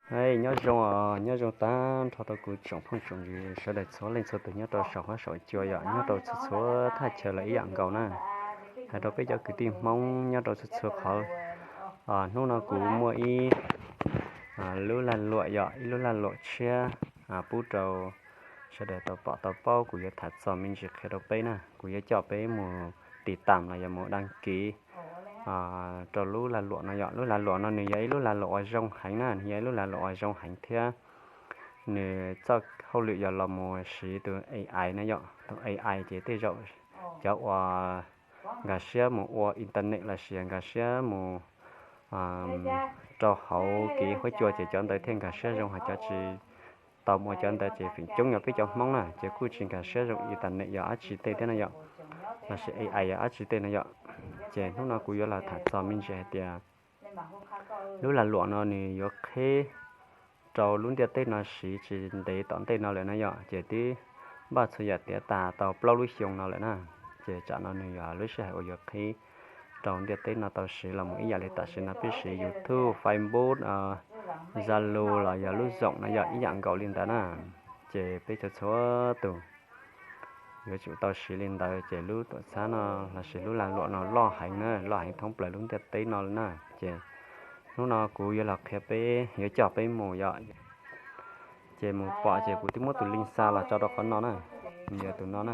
Hais nyob zoo os, nyob zoo tag nrho rau kuv tsoom phooj tsoom ywg sawv daws txhua leej txhua tus nyob rau saum huab saum cua yom, nyob rau txhua txhua thaj chaw los ib yam nkaus na. Hais rau peb cov kwv tij Hmoob nyob rau txhua txhua qhov, hnub no kuv muaj ib lub lag luam yom, ib lub lag luam tshiab pub rau sawv daws tau pom tau paub. Kuv yuav tham txog me ntsis qhia rau peb na, kuv yuav coj peb mus tiv tam los yog mus đăng ký rau lub lag luam no yom. Lub lag luam no nws yog ib lub lag luam uas zoo heev na, nws yog ib lub lag luam uas zoo heev thiab nws txoj hauj lwm yog los mus siv tus AI na yom. Tus AI ces tej zaum cov uas nkag siab mus ua internet los sis nkag siab mus rau hauv kev huab cua ces cov ntawd thiaj nkag siab zoo, hos cov tsis tau mus ua cov ntawd ces feem coob yog peb cov Hmoob na ces kuj tsis nkag siab zoo internet yog dab tsi tej thiab no yom, los sis AI yog dab tsi tej no yom. Ces hnub no kuv yuav los tham txog me ntsis hais tias lub lag luam no nws yuav qhib rau lub ntiaj teb no siv tsis ntev tom ntej no lawm na yom, ces twb npaj txhua yam tiav tas tau plaub lub xyoo no lawm na. Ces tsam no nws yog lub sij hawm uas yuav qhib rau ntiaj teb no tau siv los mus ib yam li tam sim no peb siv YouTube, Facebook, Zalo los yog lub Zoom no yom, ib yam nkaus li ntawd na. Ces peb txhua txhua tus yuav tsum tau siv li ntawd ces lub tuam txhab no los sis lub lag luam no loj heev na, loj heev thoob plaws lub ntiaj teb no na. Ces hnub no kuv yuav los qhia peb, yuav coj peb mus yom. Ces mus pom ces kuv twb muab tus link xa los tso rau qhov no na, yog tus no na,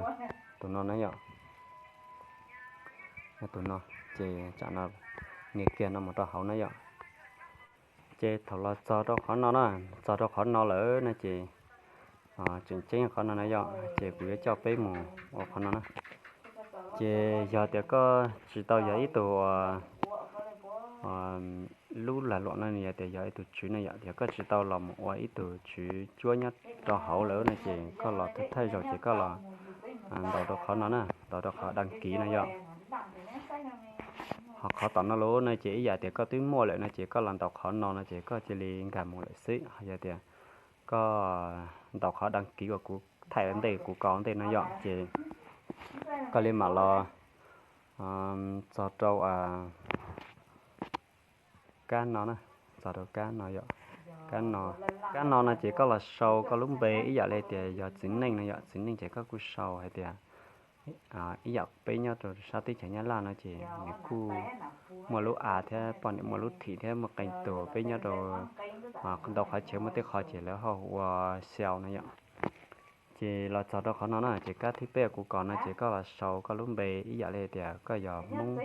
tus no na yom, tus no. Ces tsam no nias kiag no mus rau hauv na yom. Ces thaum los txog rau qhov no na, txog rau qhov no lawm no ces tseem ceeb qhov no na yom, ces kuv yuav coj peb mus ua qhov no na. Ces yog tias koj tsis tau yog ib tug lub lag luam no nws yog tias yog ib tug tswv na yom, yog koj tsis tau los mus ua ib tug tswv cuab nyob rau hauv lawm no ces koj los thawj thawj zaug ces koj los ntaus rau qhov no na, ntaus rau qhov đăng ký no yom. Ho qhov tom no los no ces ib yam tias koj twb muaj lawm no ces koj los ntaus qhov no no ces koj cia li nkag mus lawm xwb. Yog tias koj ntaus qhov đăng ký uas kuv thaij ua ntej kuv kos ua ntej no yom, ces koj li mam los txog rau kab no na, txog rau kab no yom. Kab no, kab no no ces koj los sau koj lub npe ib yam li tias yog txiv neej no yom, txiv neej ces koj kuj sau hais tias ib yam peb nyob rau sab teb chaws Nyab Laj no ces nws kuj muaj lub av thiab poj niam muaj lub thim thiab muaj qee tus, peb nyob rau ntau qhov chaw muaj tej qhov ces lawv ho hu ua xyau no yom. Ces los txog rau qhov no na ces kab thib peb kuv kos no ces koj los sau koj lub npe ib yam li tias koj yog Hmoob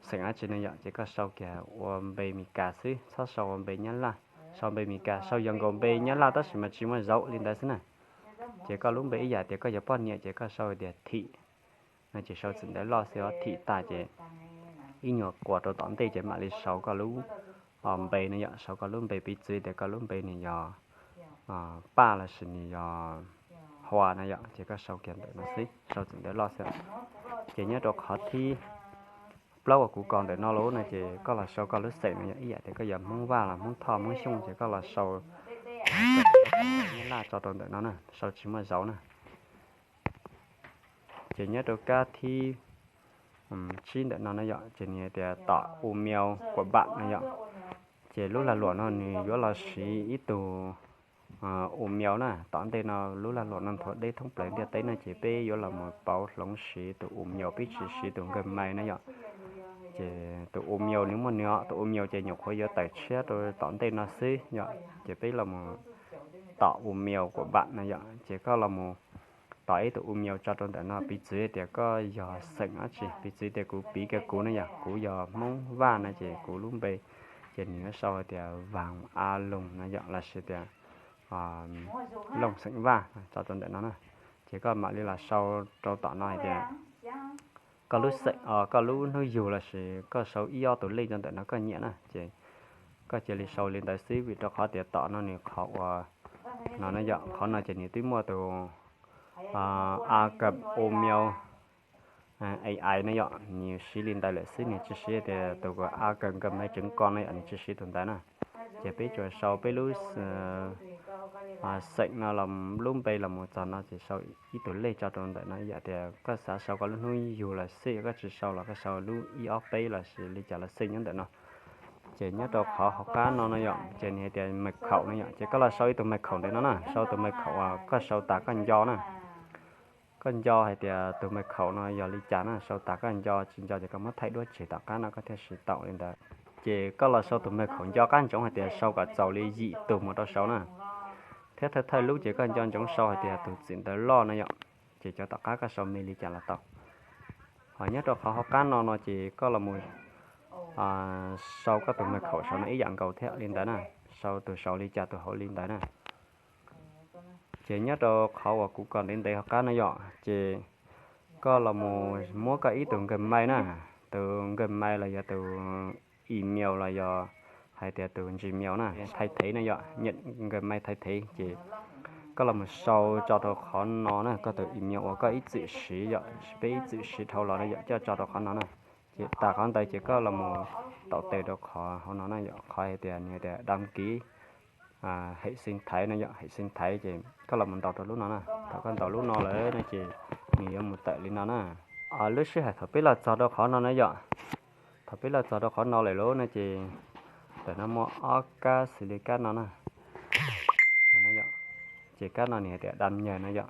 xeem dab tsi no yom, ces koj sau kiag ua npe Meskas xwb, txhob sau ua npe Nyab Laj. Sau npe Meskas, sau yog nkaus npe Nyab Laj tab sis mas tsis muaj zaub li ntawd xwb na. Ces koj lub npe ib yam tias koj yog poj niam ces koj sau tias Thim no ces sau txim ntawv loj xwb os, Thim tas ces ib nyuag quas rau tom ntej ces mam li sau koj lub npe no yom, sau koj lub npe, piv txwv tias koj lub npe nws yog Paj los sis nws yog Hua no yom, ces koj sau kiag ntawm no xwb, sau txim ntawv loj xwb. Ces nyob rau qhov thib plaub uas kuv kos ntawm no los no ces koj los sau koj lub xeem no yom, ib yam tias koj yog Hmoob Vaj los Hmoob Thoj Hmoob Xyooj ces koj los sau Nyab Laj tso rau ntawm no na, sau tsis muaj zaub na. Ces nyob rau kab thib tsib ntawm no na yom, ces nws tias tom email của bạn no yom. Ces lub lag luam no nws yuav los siv ib tug email na, tom ntej no lub lag luam no nthuav deb thoob plaws ntiaj teb no ces peb yuav los mus pauv hloov siv tus email, peb tsis siv tus Gmail na yom. Ces tus email nws muaj nws os, tus email ces nyuam qhuav yuav tawm tshiab rau tom ntej no xwb yom. Ces peb los mus tom email của bạn no yom, ces koj los mus tom ib tug email tso rau ntawm no, piv txwv tias koj yog xeem dab tsi, piv txwv tias kuv piv kiag kuv na yom, kuv yog Hmoob Vaj no ces kuv lub npe ces nws yuav sau tias Vàng A Lùng no yom, los sis tias Looj xeem Vaj tso rau ntawm no na. Ces koj mam li los sau rau tom no hais tias koj lub xeem, koj lub hnub yug los sis koj sau ib ob tus lej rau ntawm no koj nyiam na, ces koj cia li sau li ntawd xwb, vim rau qhov tias tom no nws qhov uas no na yom, qhov no ces nws twb muaj tus a còng email AI no yom, nws siv li ntawd lawm xwb, nws tsis siv tias tus a còng Gmail chấm com no yom, nws tsis siv tus ntawd na. Ces peb tsuas sau peb lub xeem no, lub npe los mus txog no ces sau ib tus lej tso rau ntawm no, ib yam tias koj xav sau koj lub hnub yug los xij, koj tsis sau los koj sau lub ib ob peb los sis li cas los xij nyob ntawm no. Ces nyob rau qhov hauv qab no no yom, ces nws hais tias mật khẩu no yom, ces koj los sau ib tug mật khẩu ntawm no na, sau tus mật khẩu uas koj sau tas koj nco na. Koj nco hais tias tus mật khẩu no yog li cas na, sau tas koj nco, tsis nco ces koj muab thaij duab tseg tom qab no koj thiaj siv tau li ntawd. Ces koj los sau tus mật khẩu nco qab ntsoov hais tias sau kom txaus li yim tug mus rau saud na. Thiab thawj thawj lub ces koj nco ntsoov sau hais tias tus txim ntawv loj no yom, ces cov tom qab koj sau me li cas los tau. Ho nyob rau qhov hauv qab no no ces koj los mus sau koj tus mật khẩu saud no ib yam nkaus thiab li ntawd na, sau tus saud li cas tus hauv li ntawd na. Ces nyob rau qhov uas kuv kom ntev ntev hauv qab no yom, ces koj los mus muab koj ib tug Gmail na, tus Gmail los yog tus email los yog hais tias tus Gmail na, thay thế no yom, nhận Gmail thay thế ces koj los mus sau tso rau qhov no na, koj tus email uas koj ib txwm siv yom, peb ib txwm siv dhau los no yom, coj tso rau qhov no na. Ces tas qhov ntawd ces koj los mus tau tes rau qhov hauv no na yom, qhov hais tias nws hais tias đăng ký hệ sinh thái no yom, hệ sinh thái ces koj los mus ntaus rau lub no na. Thaum koj ntaus lub no lawm no ces nws yuav mus tawm li no na. Lub sij hawm thaum peb los txog rau qhov no na yom, thaum peb los txog rau qhov no lawm lauj no ces ntawm no muaj ob kab xws li kab no na, ces kab no nws hais tias đăng nhập no yom.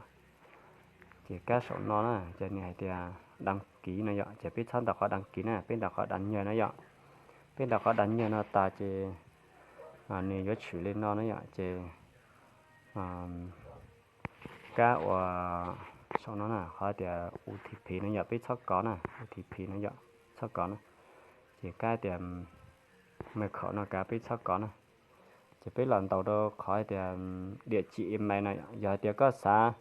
Ces kab saum no na ces nws hais tias đăng ký no yom, ces peb txhob ntaus qhov đăng ký na, peb ntaus qhov đăng nhập no yom. Peb ntaus qhov đăng nhập no tas ces nws yuav tshwm li no na yom, ces kab uas saum no na qhov tias U T P no yom, peb txhob kov na, U T P no yom, txhob kov na. Ces kab tias mật khẩu no kav peb txhob kov na. Ces peb los ntaus rau qhov tias địa chỉ email no, yog hais tias koj xav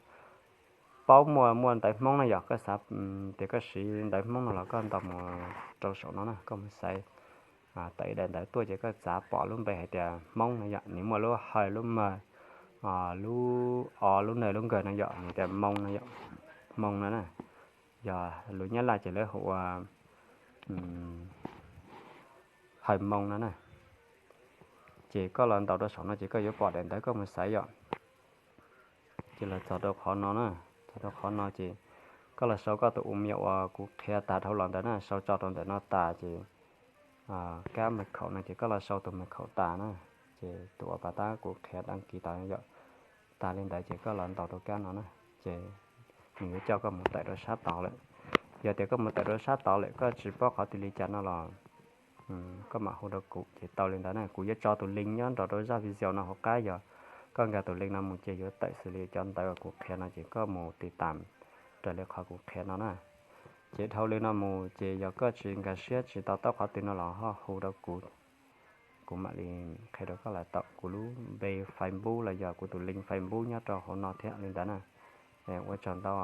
paub muaj muaj ntawv Hmoob na yom, koj xav tias koj siv ntawv Hmoob no los koj ntaus mus rau saum no na, koj mus xaiv tawm ib daim ntawv tuaj ces koj txav pom lub npe hais tias Hmoob no yom, nws muaj lub hơi lub mờ, lub o lub n lub g no yom, nws tias Hmoob no yom, Hmoob no na. Yog lus Nyab Laj ces lawv hu ua hơi Hmoob no na. Ces koj los ntaus rau saum no ces koj yuav pom daim ntawv koj mus xaiv yom. Ces los txog rau qhov no na, txog rau qhov no ces koj los sau koj tus email uas kuv qhia tas dhau los ntawd na, sau tso rau ntawm no tas ces kab mật khẩu no ces koj los sau tus mật khẩu tas na, ces tus uas pas tab kuv qhia đăng ký tas yom, tas li ntawd ces koj los ntaus rau kab no na, ces nws yuav coj koj mus tawm rau sab tod lawm. Yog tias koj mus tawm rau sab tod lawm koj tsis paub qhov twg li cas no los koj mam hu rau kuv ces tau li ntawd na. Kuv yuav tso tus link nyob nrog rau zaj video no hauv qab, yog koj nkag tus link no mus ces yuav tawm xws li cov ntawv uas kuv qhia no ces koj mus tiv tam raws li qhov kuv qhia no na. Ces dhau li no mus ces yog koj tsis nkag siab tsis to taub qhov twg no los ho hu rau kuv, kuv mam li qhia rau koj lawm tau. Kuv lub npe Facebook los yog kuv tus link Facebook nyob rau hauv no thiab li ntawd na. Ua tsaug ntau.